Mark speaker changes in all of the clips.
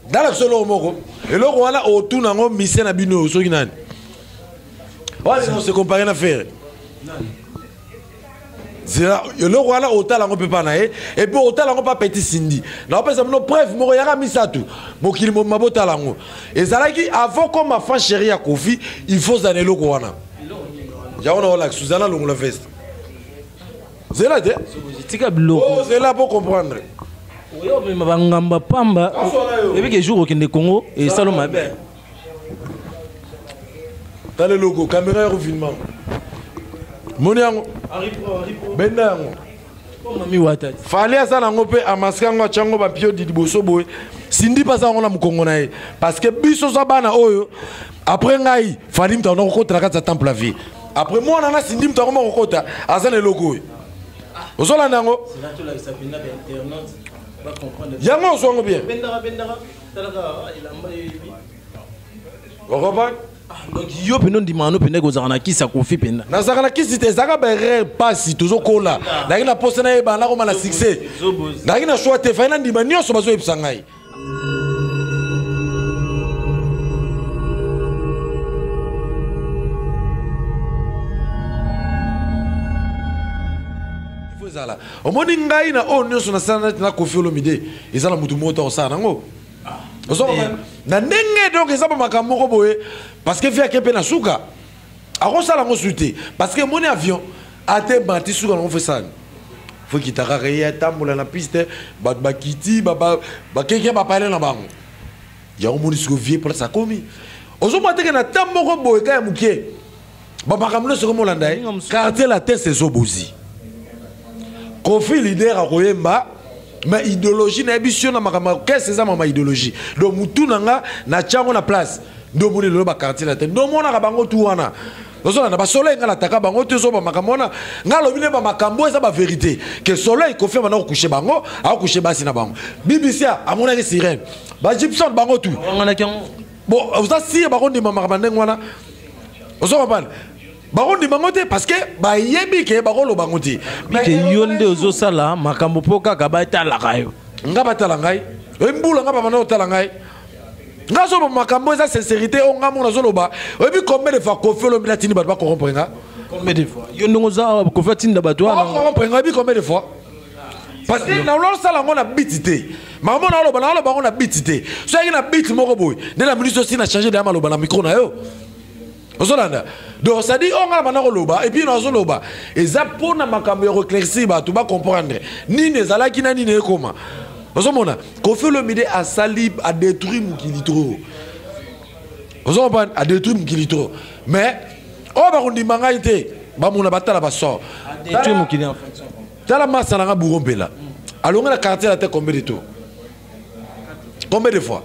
Speaker 1: Ndala biso eloko moko. Eloko wana otuna yango mise na bino soki nani. Wana se comparer na Ferre. Zela eloko wana otala yango mpe pa na ye et puis otala yango pa petit Cindy. Naopesa bino preuve moko yaka misato. Mokili mobima botala yango. Ezalaki avant comme enfant chéri ya Koffi, il faut zana eloko wana. Yango na olakisa Suzana longola veste. Zela te.
Speaker 2: Tika biloko.
Speaker 1: Oh, zela pour comprendre.
Speaker 2: Oyo omema bangamba pamba. Ebi ke jour okende Congo et salo mabe.
Speaker 1: Tala eloko caméra ya confinement. Moni yango. Benda yango.
Speaker 2: Mami wata.
Speaker 1: Fally aza nango mpe amaske yango atya yango bapiodi liboso boye. Cindy mpe aza yango na mokongo na ye. Parce que biso za bana oyo après ngai Fally moto akona kokota na kati ya temple ya vie. Après mwana na Cindy moto akoma kokota aza na eloko oyo. Ozolanda yango? Yango ozwa yango bien. Okopa?
Speaker 2: Donc yo mpenza ondimaka no mpenza kozalaka na kisi ya Koffi mpenza.
Speaker 1: Nazalaka na kisi te, ezalaka ba erreur pasi tozokola. Nazalaki na posa nayeba nakoma na succès. Nazalaki na choix te, fallait nandima nyonso bazoyebisa ngai. Ezala. Omoni ngai na oyo nyonso nasala neti na Koffi Olomide, eza na motu moko te akosala nango. Ozomona na ndenge donc eza ba makambo moko boye parce que vie ake mpe na suka akosala yango su te parce que emoni avion ate mati suka nango fo esala fo ekita kaka ye atambola na piste bato bakiti bakeke bapale na bango yango omoni siko vie place akomi ozomona teke na temps moko boye ka ya moke bamakambo nyonso komolanda ye quartier la teste ezobozi Koffi leader akoyemba mais idéologie na yebi sio na makambo orchestre eza mama idéologie donc mutu na nga na tiango na place nde omoni lelo ba quartier la teste nde omonaka bango tu wana ozolanda ba soleil nga nataka bango te ozoba makambo wana nga alobi nde bamakambo eza ba vérité ke soleil Koffi abanda kokushe bango akokushe basi na bango BBC amonaki sirène ba Gibson bango tu bon oza sire bakondima makambo ndenge wana ozo comprendre bakondima yango te parce que bayebi ke bakoloba yango te.
Speaker 2: Ke yo nde ozosala makambo mpo kaka batalaka yo.
Speaker 1: Nga batala ngai oyebi mbula nga babanda kotala ngai nga azoloba makambo eza sincérité oyo nga moko nazoloba oyebi combien de fois Koffi Olomide atindi bato bacorrompre nga
Speaker 2: combien de fois yo ndenge oza Koffi atinda bato wana
Speaker 1: bacorrompre nga oyebi combien de fois parce que nalosala yango na biti te makambo naloba naloba yango na biti te soki na biti moko boye nde na minute osi na change deya maloba na micro na yo ozolanda donc c'est à dire oyo nga na banda koloba et puis nazoloba eza mpona makambo ya koéclaircir bato bacomprendre nini ezalaki na nini ekoma ozomona Koffi Olomide asali adétruit mokili trop ozocomprendre adétruit mokili trop mais oyo bakondima ngai te bamona batala basort tala masa nanga bouro mpela alongi na quartier la te combien de tours combien de fois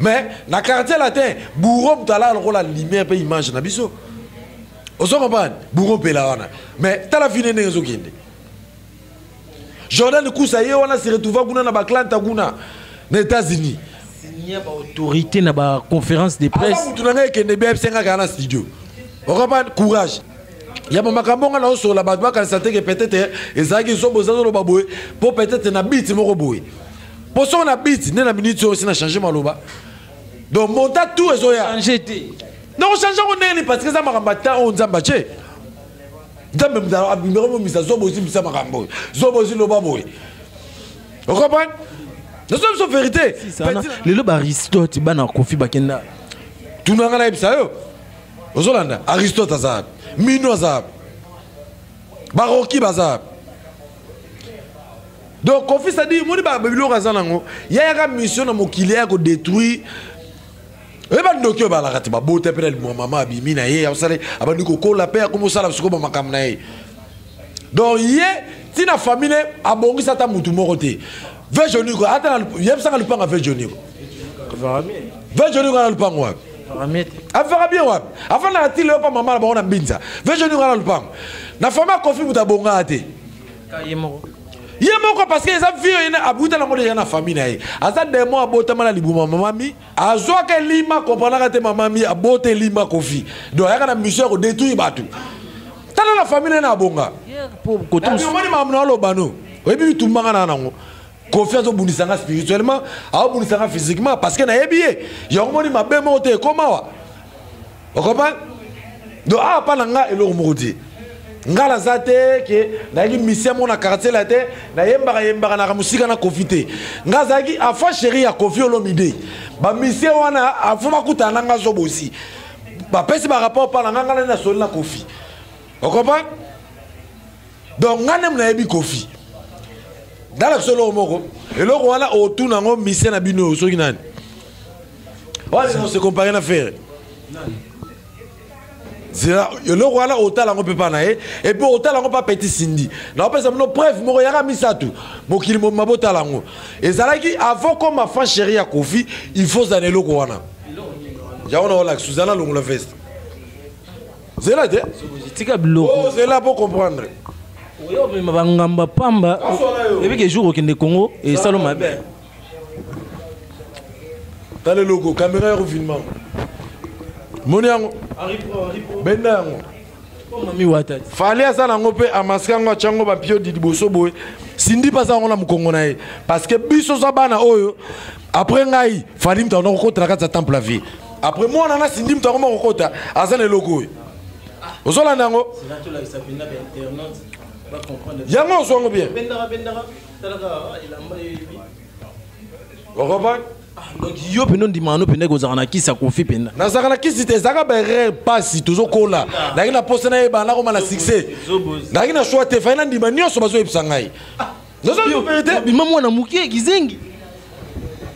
Speaker 1: mais na quartier latin bourreau moto alaka lokola lumière mpe image na biso ozo comprendre bourreau mpela wana mais tala fine ndenge ezokende Jordan Kusa ye wana se retrouva kuna na baklanta kuna na États-Unis
Speaker 2: signa ba autorité na ba conférence de presse
Speaker 1: mutu na ngai ekende bien esenga kaka na studio okomprendre courage ya bamakambo nga naosola bato bakanisa te ke peut-être ezalaki zombo eza zoloba boye mpo peut-être na biti moko boye mpo soko na biti nde na minute oyo osi na change maloba donc monta tout ezoya
Speaker 2: change te
Speaker 1: donc change yango ndenge nini parce que eza makambo ata oyo nzambe atie nzambe moto abimaka momisa zobo osimbisa makambo oyo zobo osiloba boye okomprendre nazo biso vérité
Speaker 2: lelo baaristote bana Koffi bakenda
Speaker 1: tunanga nayebisa yo ozolanda Aristote aza wapi mino aza wapi baroki baza wapi donc Koffi c'est-à-dire moni babiloko aza nango yayaka mission na mokili ya kodétruire oyeba ndoki oyo balaka te babota mpe na limwa mama abimi na ye asali abandi kokola mpe akomi osala sikoyo bamakambo na ye donc ye ntina famille ne abongisa ata mutu moko te vejoniko ata yebisanga lupanga vejoniko vejoniko ana lupango wapi afaka bien wapi afandaka ti lelo mpa mama na bango na mbinza vejoniko ana lupango na famille ya Koffi moto abongaka te
Speaker 2: ye moko
Speaker 1: ye moko parce que eza vie oyo abuta nango deja na famille na ye aza demo abotama na libuma mama mi azwaka elima kompranaka te mama mi abota elima Koffi donc ayaka na mission ya kodétruire bato tala na famille na ye na abonga omoni makambo na oloba no oyebi bitumbanga na nango. Kofi azobundisa nga spirituellement, aobundisa nga physiquement, parce que nayebi ye. Yango moni mabe moko te ekoma wa. Okomprendre? Donc awa mpa na nga eloko moko te. Nga naza te ke nayaki mission moko na quartier la te, nayembaka yembaka naka mosika na Kofi te. Nga azalaki enfant chéri ya Kofi Olomide. Ba mission wana afo bakutana na nga zobosi. Bapesi ba rapport mpa na nga, nga nani nasoli na Kofi. Okomprendre? Donc nga nde nayebi Kofi. Ndalakisa eloko moko, eloko wana otuna yango mission na bino soki nani. Wana se comparer na Ferre. Zela eloko wana otala yango mpe mpa na ye, et puis otala yango mpa petit Cindy. Naopesa bino preuve moko yaka misato, mokili mobima botala yango. Ezalaki avant comme enfant chéri ya Kofi, il faut zana eloko wana. Yango na olakisa, zala longola veste. Zela te.
Speaker 2: Tika biloko.
Speaker 1: Oh, zela pour comprendre.
Speaker 2: Oyo mema bangamba pamba. Ebi ke jour okende Congo et salo mabe.
Speaker 1: Tala eloko caméra ya confinement. Moni yango. Benda yango.
Speaker 2: Mami wata.
Speaker 1: Fally aza nango mpe amaske yango atya yango bapiodi liboso boye. Cindy mpe aza yango na mokongo na ye. Parce que biso za bana oyo après ngai Fally moto akona kokota na kati ya temple ya vie. Après mwana na Cindy moto akoma kokota aza na eloko oyo. Ozolanda yango? Yango ozwa yango bien. Okopa?
Speaker 2: Donc yo pendo ndima no penda kozala na kisi ya Kofi penda.
Speaker 1: Nazalaka na kisi te, ezalaka ba erreur pasi tozokola. Nazalaki na posa nayeba nakoma na succès. Nazalaki na choix te, fai nandima nyonso bazoyebisa ngai.
Speaker 2: Bima mwana moke kizengi.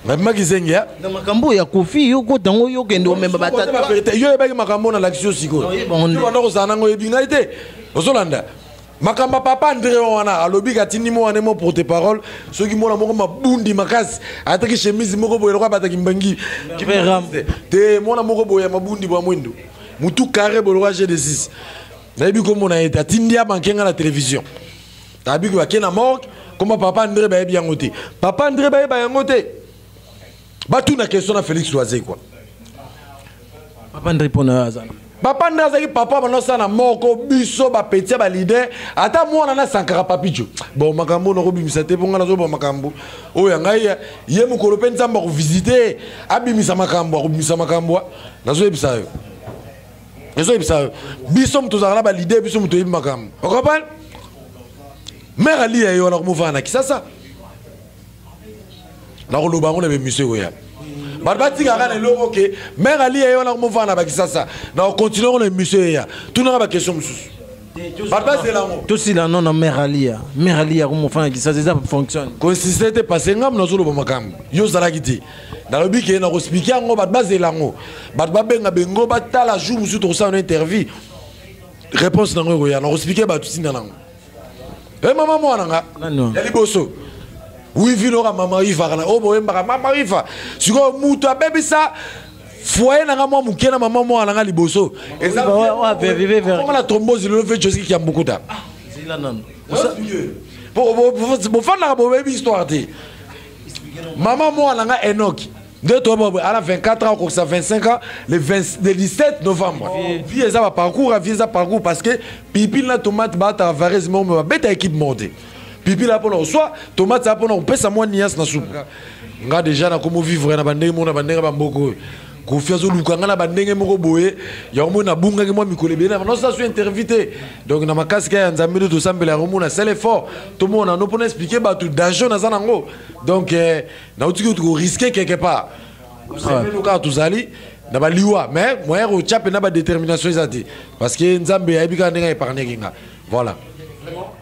Speaker 1: Nabima kizengi ya?
Speaker 2: Na makambo ya Kofi yo kota ngo yo kende omemba batata.
Speaker 1: Yo oyebaki makambo nalakisi yo sikoyo. Yo banda kozala nango oyebi ngai te. Ozolanda. Makambo papa André wana alobi katindi mo wana mo porte parole soki mona moko mabundi makasi ataki chemise moko boye lokola bataki mbangi te mona moko boye mabundi bwa mwindu mutu carré boye lokola G6 nayebi komona ye te atindi ya banke nga na télévision nayebi ko bake na morgue koma papa André bayebi yango te papa André bayeba yango te batuna question na Félix Wazekwa.
Speaker 2: Papa André pona azana.
Speaker 1: Papa André azaki papa banosa na moko biso ba petit ba leader ata mwana na Sankara Papicho. Bon makambo nako bimisa te ponga nazo ba makambo. Oyo ngai ye mokolo pe nzamba ko visiter abimisa makambo akobimisa makambo nazo yebisa yo. Nazo yebisa yo. Biso mutu zaka na ba leader biso mutu yebi makambo. Okomprendre? Mère Ali ya yo na komofana na Kisasa. Nakoloba yango na bemission ekoya. Bato batikaka na eloko ke mère Ali ye wana komofana na bakisasa na kocontinue yango na émission eya tunaka baquestion mosusu bato bazela yango
Speaker 2: tosila no na mère Alia. Mère Alia komofana na Kisasa eza fonctionne
Speaker 1: consiste te parce ngambo nazoloba makambo yo ozalaki te nalobi ke nakoexplike yango bato bazela yango bato babenga bengo batala jour mosusu tokosala na interview réponse nango ekoya nakoexplike bato ntina nango. E mama mwana nga ya liboso wivi noka mama iva kana oyo boyembaka mama iva sikoyo moto abebisa foyer na nga mwa moke na mama mwana nga liboso ezakoma na thrombose lelo fe joski kiambukuta bofandaka boyebi histoire te mama mwana nga Enoki nde toyeba ala 24 ans okokisa 25 ans le 17 novembre. Vie eza ba parcours, vie eza parcours parce que pipili na tomate baataka varese moko me babeta équipe moko te. Pipili aza mpona koswa, tomate aza mpona kopesa mwa nuance na supu. Nga déjà nakomi vivre na bandenge moko na bandenge bamboka oyo. Kofi azoluka nga na bandenge moko boye, yango moi nabungaki mwa mikolo ebele na nosala so interview te. Donc na makasi kaka ya Nzambe nde tosambela yango mona sala effort tomona no mpona expliquer bato danger naza nango. Donc nauti ko risquer quelque part. Kaka tozali na baliwa mais moyen kotya mpe na badétermination eza te parce que Nzambe ayebi kaka ndenge aépargnaki nga. Voilà.
Speaker 2: Vraiment.